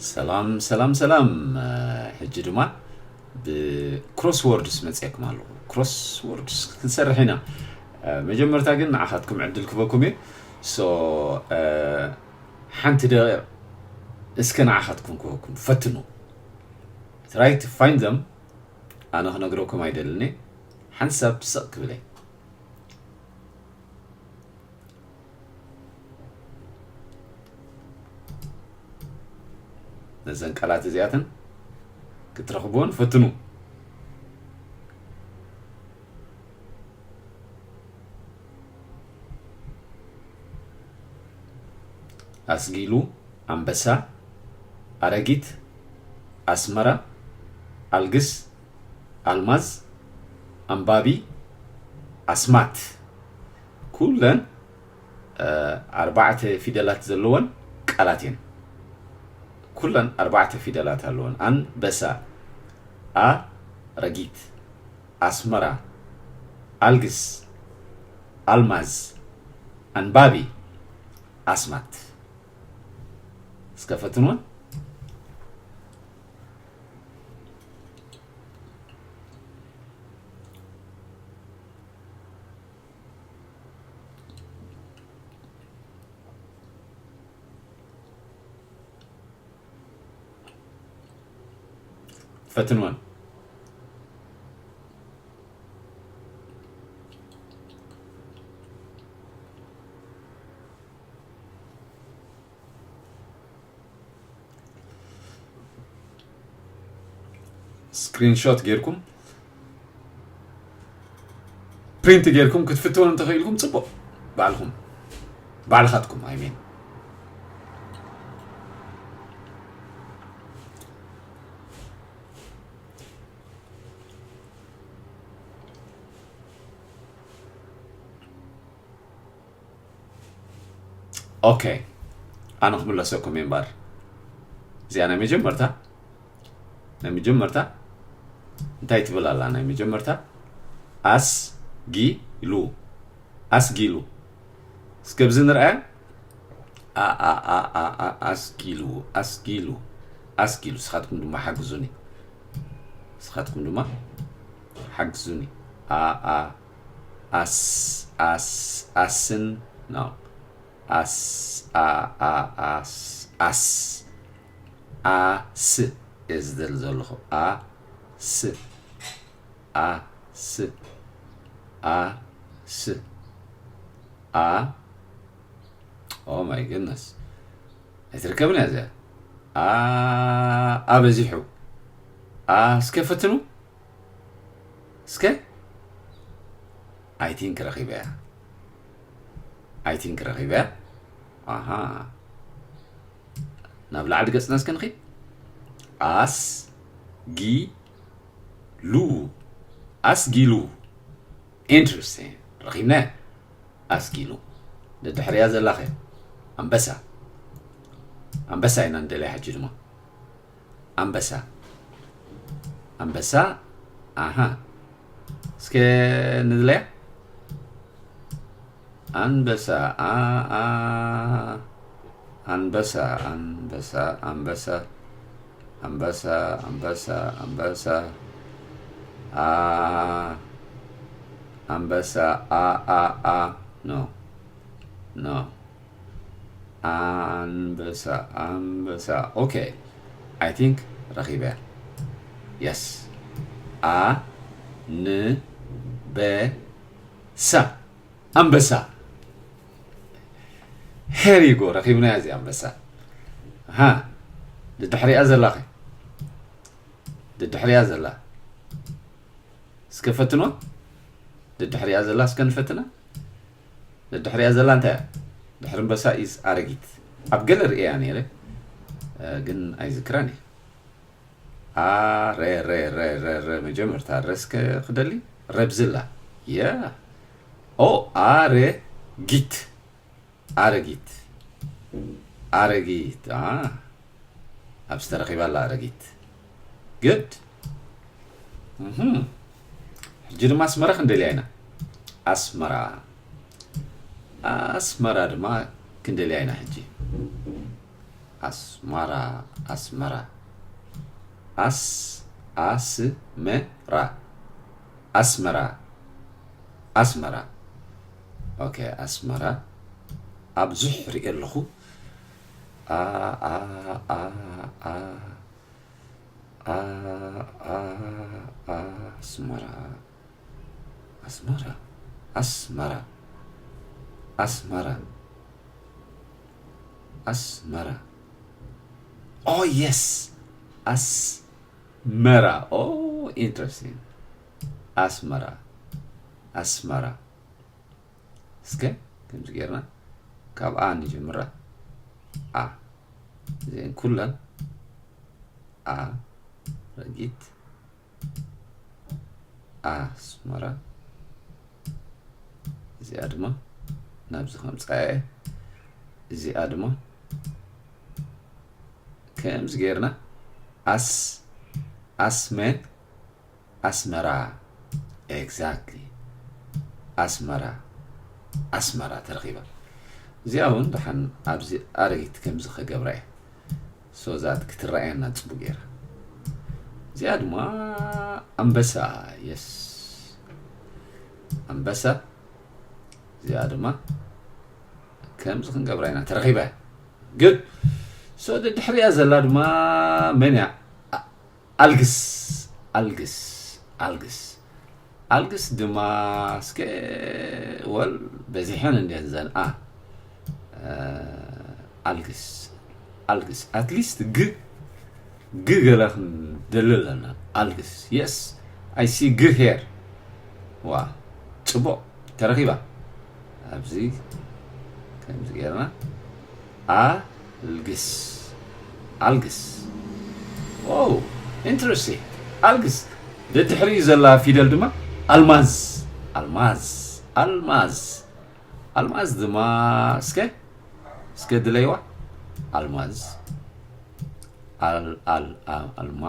ሰላም ሰላም ሰላም። ሕጂ ድማ ብክሮስዎርድስ መፅየኩም ኣለኹ። ክሮስዎርድስ ክንሰርሕ ኢና። መጀመርታ ግን ንዓኻትኩም ዕድል ክበኩም እየ። ሶ ሓንቲ ደቂቕ እስከ ንዓኻትኩም ክበኩም ፈትኑ። Try to find them። ኣነ ክነግረኩም ኣይደልን እየ። ሓንሳብ ስቕ ክብል እየ። ነዘን ቃላት እዚኣተን ክትረኽብዎን ፈትኑ። ኣስጊሉ፣ ኣንበሳ፣ ኣረጊት፣ ኣስመራ፣ ኣልግስ፣ ኣልማዝ፣ ኣንባቢ፣ ኣስማት። ኩለን ኣርባዕተ ፊደላት ዘለወን ቃላት እየን። ኩለን ኣርባዕተ ፊደላት ኣለወን። ኣንበሳ፣ ኣረጊት፣ ኣስመራ፣ ኣልግስ፣ ኣልማዝ፣ ኣንባቢ፣ ኣስማት። እስከ ፈትንወን። ፈትንወን። ስክሪንሾት ጌርኩም ፕሪንት ጌርኩም ክትፍትወን እንተኽኢልኩም ጽቡቕ። ባዕልኹም ባዕልኻትኩም ኣይሜን። ኦኬ፣ ኣነ ክምለሰኩም እየ እምበር። እዚኣ ናይ መጀመርታ ናይ መጀመርታ እንታይ ትብል ኣላ? ናይ መጀመርታ ኣስጊሉ ኣስጊሉ። እስከ ብዚ ንርኣያ። ኣስጊሉ ኣስጊሉ ኣስጊሉ። ስኻትኩም ድማ ሓግዙኒ። ስኻትኩም ድማ ሓግዙኒ። ኣኣ ኣስ ኣስ ኣስን ነው። ኣስ ኣ ኣ ኣስ ኣስ ኣስ እየ ዝደሊ ዘለኹ። ኣስ ኣስ ኣስ ኣ Oh my goodness። ኣይትርከብን እያ እዚኣ። ኣ ኣበዚሑ። ኣ እስከ ፈትኑ። እስከ I think ረኺበያ። I think ረኺበያ። ኣሃ። ናብ ላዕሊ ገጽና እስከ ንኺድ። ኣስጊሉ ኣስጊሉ። ኢንትረስቲንግ። ረኺብናያ። ኣስጊሉ። ደድሕሪያ ዘላኸ ኣንበሳ። ኣንበሳ ኢና ንደልያ ሕጂ ድማ። ኣንበሳ ኣንበሳ። ኣሃ። እስከ ንድለያ። ኣንበሳ ኣ ኣ ኣንበሳ ኣንበሳ ኣንበሳ ኣንበሳ ኣንበሳ ኣንበሳ። ኣ ኣንበሳ ኣ ኣ ኣ ኖ ኖ ኣንበሳ ኣንበሳ። ኦኬ። I think ረኺበያ። የስ። ኣ ን በ ሳ ኣንበሳ። Here you go። ረኺብናያ እዚ ኣንበሳ። ሃ። ደድሕሪኣ ዘላ ኸ? ደድሕሪኣ ዘላ እስከ ፈትኖ። ደድሕሪኣ ዘላ እስከ ንፈትና። ደድሕሪኣ ዘላ እንታይ እያ? ድሕሪ ኣንበሳ ኢዝ ኣረጊት። ኣብ ገለ ርእያ ነይረ፣ እ፣ ግን ኣይዝክራን እየ። ኣረ ረ ረ ረ ረ መጀመርታ ረ እስከ ክደሊ። ረብዝላ። የ ኦ ኣረ ጊት ኣረጊት ኣረጊት። ኣ፣ ኣብ ዝተረኺባ ኣላ ኣረጊት። ግድ። እህም። ሕጂ ድማ ኣስመራ ክንደልያ ኢና። ኣስመራ ኣስመራ ድማ ክንደልያ ኢና ሕጂ። ኣስማራ፣ ኣስመራ። ኣስ-፣ ኣስመራ። ኣስመራ። ኣስመራ። ኦኬ፣ ኣስመራ። ኣብዙሕ ርኢ ኣለኹ። ኣ፣ ኣ፣ ኣ፣ ኣ፣ ኣ፣ ኣ፣ ኣ፣ ኣስመራ። ኣስመራ። ኣስመራ። ኣስመራ። ኣስመራ። ኦ፣ የስ። ኣስመራ። ኦ፣ ኢንትረስቲንግ። ኣስመራ። ኣስመራ። እስከ ከምዚ ጌርና ካብ ኣ ንጀምራ። ኣ። እዚአን ኩለን ኣ፣ ረጊት፣ ኣስመራ። እዚኣ ድማ ናብዚ ከምጻ እየ። እዚኣ ድማ ከምዚ ጌርና ኣስ-፣ ኣስመ-፣ ኣስመራ። ኤግዛክትሊ። ኣስመራ። ኣስመራ ተረኺባ። እዚኣ እውን ደሓን ኣብዚ ኣረጊት ከምዚ ክገብራ እየ። ሶ ዛት ክትረኣየና ጽቡቅ ጌራ። እዚኣ ድማ ኣንበሳ። የስ። ኣንበሳ። እዚኣ ድማ ከምዚ ክንገብራ ኢና። ተረኺባ። ግድ። ሶ ድሕሪያ ዘላ ድማ መን እያ? ኣ-፣ ኣልግስ። ኣልግስ። ኣልግስ። ኣልግስ ድማ እስከ ወል በዚሐን እንድየን ዘን ኣ፣ እ፣ ኣልግስ። ኣልግስ። ኣትሊስት ግ፣ ግ ገለ ክንደሊ ኣለና። ኣልግስ። የስ። ኣይ ሲ ግ ሄር። ዋ፣ ጽቡቕ። ተረኺባ። ኣብዚ ከምዚ ጌርና። ኣልግስ። ኣልግስ። ኦ፣ ኢንትረስቲንግ። ኣልግስ። ደድሕሪኡ ዘላ ፊደል ድማ ኣልማዝ። ኣልማዝ። ኣልማዝ። ኣልማዝ ድማ እስከ፣ እስከ ድለይዋ። ኣልማዝ። ኣል-፣ ኣል-፣ ኣ-፣ ኣልማ-፣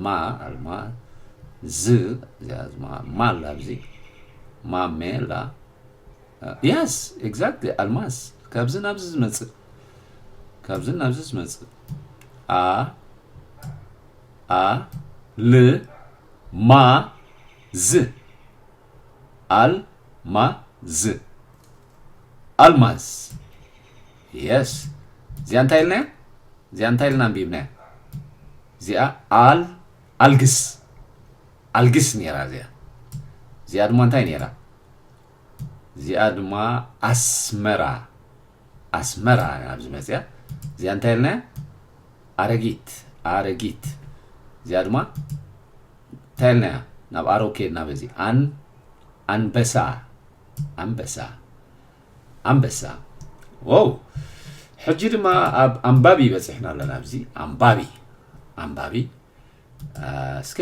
ማ፣ ኣልማ-፣ ዝ፣ እዚኣ ድማ ማ ኣላ ኣብዚ። ማሜ ኣላ። የስ፣ ኤግዛክትሊ፣ ኣልማዝ። ካብዚ ናብዚ ዝመጽእ። ካብዚ ናብዚ ዝመጽእ። ኣ፣ ኣ፣ ል፣ ማ፣ ዝ። ኣል፣ ማ፣ ዝ። ኣልማዝ። የስ። እዚኣ እንታይ ኢልናያ? እዚኣ እንታይ ኢልና ኣንቢብናያ? እዚኣ ኣል-፣ ኣልግስ። ኣልግስ ነይራ እዚኣ። እዚኣ ድማ እንታይ ነይራ? እዚኣ ድማ ኣስመራ። ኣስመራ ኣብዚ መፅያ። እዚኣ እንታይ ኢልናያ? ኣረጊት። ኣረጊት። እዚኣ ድማ እንታይ ኢልናያ? ናብ ኣረው ከድና በዚ። ኣን-፣ ኣንበሳ። ኣንበሳ። ኣንበሳ። ዋው። ሕጂ ድማ ኣብ ኣንባቢ በፂሕና ኣለና። ኣብዚ ኣንባቢ። ኣንባቢ። አ፣ እስከ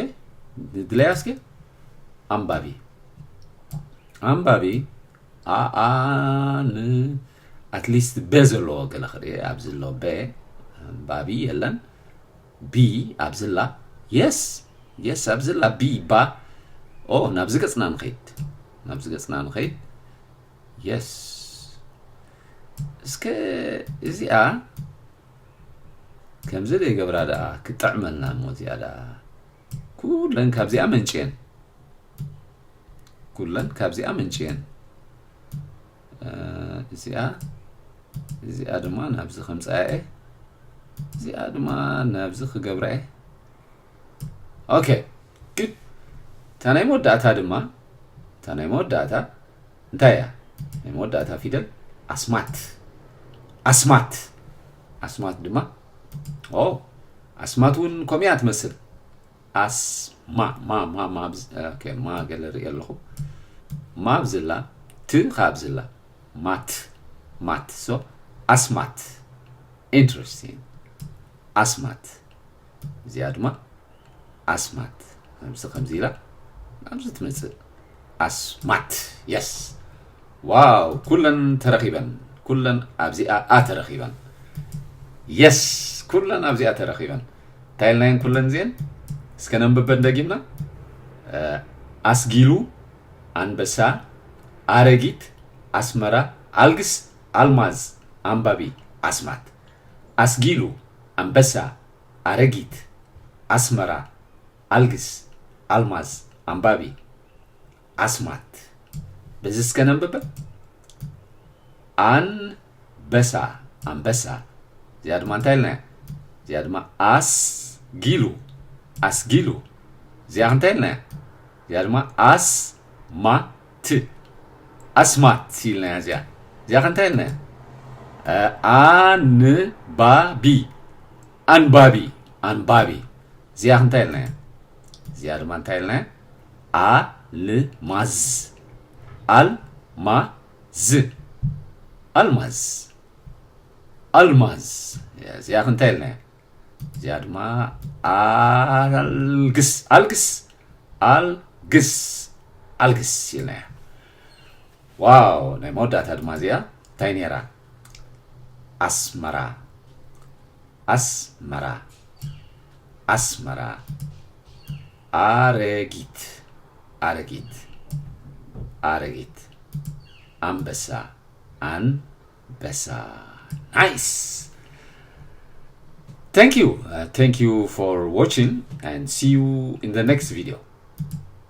ድለያ እስከ። ኣንባቢ። ኣንባቢ። ኣ፣ ኣ፣ ን-፣ ኣትሊስት በ ዘለዎ ገለ ክርኢ። ኣብዚ ኣሎ በ። ኣንባቢ የለን። ቢ ኣብዚ ኣላ። የስ። የስ ኣብዚ ኣላ። ቢ፣ ባ። ኦ፣ ናብዚ ገፅና ንኸይድ። ናብዚ ገፅና ንኸይድ። የስ። እስከ እዚኣ ከምዚ ዘይገብራ ደኣ ክጥዕመልና እሞ እዚኣ ደኣ። ኩለን ካብዚኣ መንጭየን። ኩለን ካብዚኣ መንጭየን። እ፣ እዚኣ፣ እዚኣ ድማ ናብዚ ከምጽኣየ። እዚኣ ድማ ናብዚ ክገብራየ። ኦኬ። ግድ። እታ ናይ መወዳእታ ድማ፣ እታ ናይ መወዳእታ እንታይ እያ? ናይ መወዳእታ ፊደል ኣስማት። ኣስማት። ኣስማት ድማ፣ ኦ፣ ኣስማት እውን ከምኡ እያ ትመስል። ኣስ-፣ ማ፣ ማ፣ ማ፣ ማ፣ ብዝ-፣ ኦኬ፣ ማ ገለ ርኢ ኣለኹ። ማ ኣብዝላ፣ ት ኸ ኣብዝላ። ማት፣ ማት። ሶ፣ ኣስማት። ኢንትረስቲንግ። ኣስማት። እዚኣ ድማ ኣስማት። ከምዚ፣ ከምዚ ኢላ ናብዚ ትመጽእ። ኣስማት። የስ። ዋው፣ ኩለን ተረኺበን። ኩለን ኣብዚኣ ተረኺበን። የስ፣ ኩለን ኣብዚኣ ተረኺበን። እንታይ ኢልናየን ኩለን እዚአን? እስከ ነንብበን ደጊምና። እ፣ ኣስጊሉ፣ ኣንበሳ፣ ኣረጊት፣ ኣስመራ፣ ኣልግስ፣ ኣልማዝ፣ ኣንባቢ፣ ኣስማት። ኣስጊሉ፣ ኣንበሳ፣ ኣረጊት፣ ኣስመራ፣ ኣልግስ፣ ኣልማዝ፣ ኣንባቢ፣ ኣስማት። በዚ እስከ ነንብበ። ኣንበሳ፣ ኣንበሳ። እዚኣ ድማ እንታይ ኢልናያ? እዚኣ ድማ ኣስጊሉ፣ ኣስጊሉ። እዚኣ እንታይ ኢልናያ? እዚኣ ድማ ኣስማት፣ ኣስማት ኢልናያ። እዚኣ እዚኣ ከ እንታይ ኢልናያ? እ፣ ኣንባቢ፣ ኣንባቢ፣ ኣንባቢ። እዚኣ ከ እንታይ ኢልናያ? እዚኣ ድማ እንታይ ኢልናያ? ኣልማዝ፣ ኣልማዝ፣ ኣልማዝ፣ ኣልማዝ። እዚኣ ከ እንታይ ኢልናያ? እዚኣ ድማ ኣልግስ፣ ኣልግስ፣ ኣልግስ፣ ኣልግስ ኢልናያ። ዋው፣ ናይ መወዳእታ ድማ እዚኣ እንታይ ነይራ? ኣስመራ፣ ኣስመራ፣ ኣስመራ። ኣረጊት፣ ኣረጊት፣ ኣረጊት። ኣንበሳ፣ ኣንበሳ። Nice! Thank you. Uh, thank you for watching and see you in the next video.